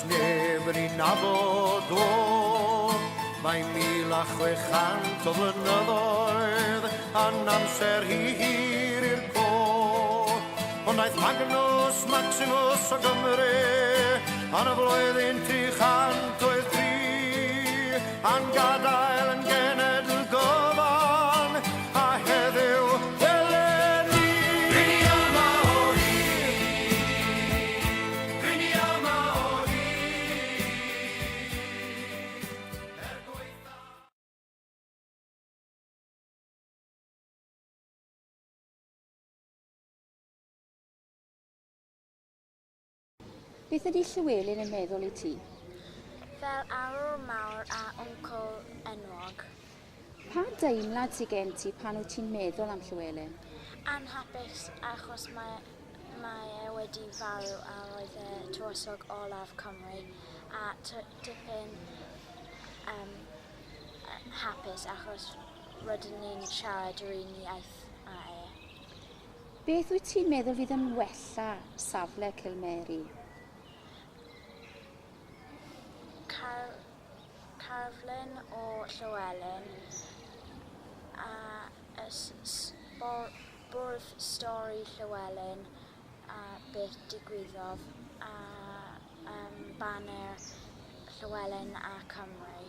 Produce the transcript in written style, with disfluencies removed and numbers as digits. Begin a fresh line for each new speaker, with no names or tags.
Does neb yn ei nabod o. Mae 1600 o flynyddoedd yn amser hir i'r co. Ond aeth Magnus Maximus o Gymru yn y flwyddyn 303 a'n gadael yn genedl gyfan a heddiw eleni. Ry'n ni yma o hyd, ry'n ni yma o hyd, er gwaetha.
Beth ydy Llywelyn yn meddwl i ti?
Fel arwr mawr a wncl enwog.
Pa deimlad sy gen ti pan wyt ti'n meddwl am Llywelyn?
Anhapus achos mae, mae e wedi farw a roedd e tywysog olaf Cymru a tipyn hapus achos rydyn ni'n siarad yr un iaith â e.
Beth wyt ti'n meddwl fydd yn wella safle Cilmeri?
Carflun o Llywelyn a y bwrdd stori Llywelyn a beth digwyddodd a baner Llywelyn a Cymru.